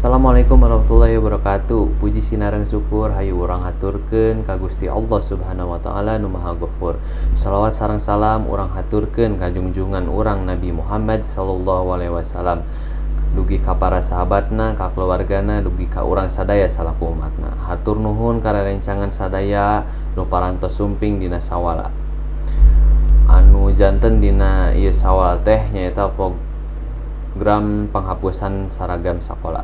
Assalamualaikum warahmatullahi wabarakatuh. Puji sinareng syukur hayu urang haturkeun ka Gusti Allah Subhanahu wa taala nu Maha Ghafur. Salawat sareng salam urang haturkeun ka jungjungan urang Nabi Muhammad sallallahu alaihi wasallam. Dugi ka para sahabatna, ka keluargana, dugi ka urang sadaya salaku umatna. Hatur nuhun ka rerencangan sadaya nu parantos sumping dina sawala. Anu janten dina ieu sawala teh nyaeta program penghapusan seragam sakola.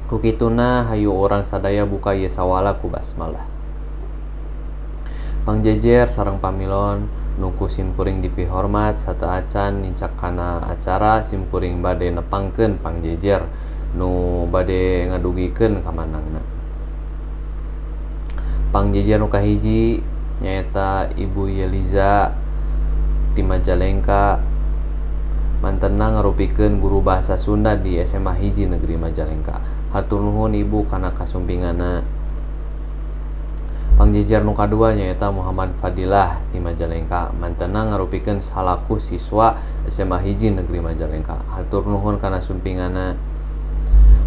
Ku kituna hayu urang sadaya buka ieu sawala ku basmalah. Pangjejer sareng pamilon nu ku simkuring dipihormat sateuacan nincak kana acara simkuring bade nepangkeun pangjejer nu bade ngadugikeun kamanangna. Pangjejer nu kahiji nyaeta Ibu Yeliza ti Majalengka, mantenna ngarupikeun guru bahasa Sunda di SMA Hiji Negeri Majalengka. Hatur nuhun Ibu kana kasumpinganna. Pangjejer nu kadua nyaeta Muhammad Fadilah ti Majalengka, mantenna ngarupikeun salaku siswa SMA Hiji Negeri Majalengka. Hatur nuhun kana sumpinganna.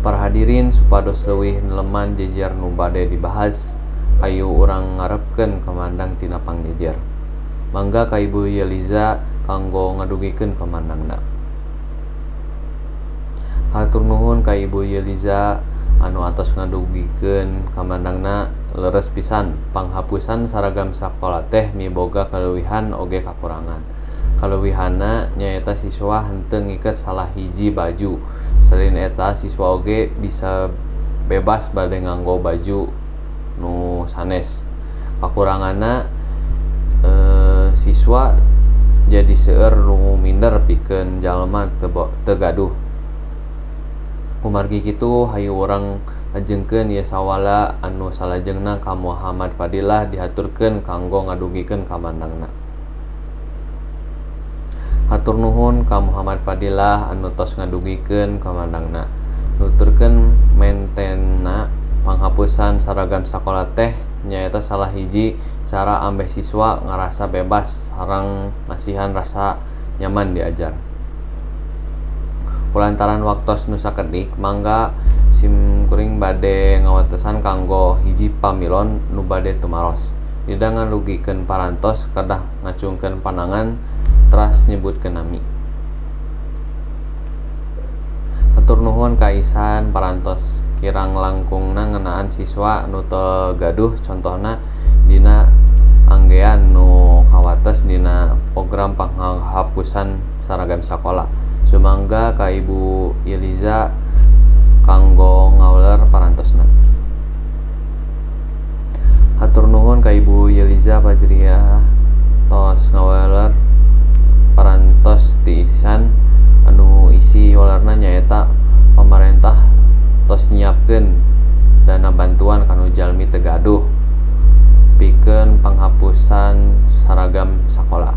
Para hadirin supados leuwih neleman jejer nu bade dibahas, hayu urang ngarepkeun kamandang tina pangjejer. Mangga ka Ibu Yeliza kanggo ngadugikeun kamandangna. Hatur nuhun ka Ibu Yeliza anu atos ngadugikeun kamandangna. Leres pisan panghapusan saragam sakola teh miboga kaleuwihan oge kakurangan. Kaleuwihanna nyaeta siswa henteu ngiket salah hiji baju. Selain eta siswa oge bisa bebas bade nganggo baju nu sanes. Kakuranganna siswa jadi seueur nu minder pikeun jalma teu gaduh. Kumargi kitu hayu urang lajengkeun ieu sawala anu salajengna ka Muhammad Fadilah dihaturkeun kanggo ngadugikeun kamandangna. Hatur nuhun ka Muhammad Fadilah anu tos ngadugikeun kamandangna. Nuturkeun mentena panghapusan saragam sakola teh nyaeta salah hiji cara ambeh siswa ngarasa bebas sareng masihan rasa nyaman diajar. Kulantaran waktos nu sakedik, mangga simkuring bade ngawatesan kanggo hiji pamilon nu bade tumaros. Dina ngadugikeun parantos kedah ngacungkeun panangan teras nyebutkeun nami. Hatur nuhun ka Isan parantos kirang langkungna ngeunaan siswa nu teu gaduh contohna dina anggean nu kawates dina program panghapusan saragam sakola. Sumangga ka Ibu Yeliza kanggo ngawler parantosna. Hatur nuhun ka Ibu Yeliza Fajriah tos ngaweler parantos ti Isan anu isi welerna nyaeta pamarentah tos nyiapkeun dana bantuan kanu jalmi teu gaduh pikeun panghapusan saragam sakola.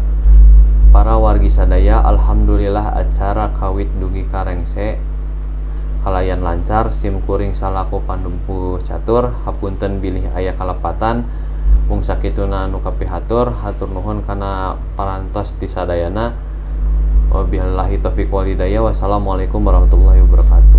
Para wargi sadaya, alhamdulillah acara kawit dugi ka rengse kalayan lancar. Simkuring salaku pandumpu catur hapunten bilih aya kalepatan. Mung sakituna anu kapihatur, hatur nuhun kana parantos ti sadayana. Wabillahi taufiq wal hidayah. Wassalamualaikum warahmatullahi wabarakatuh.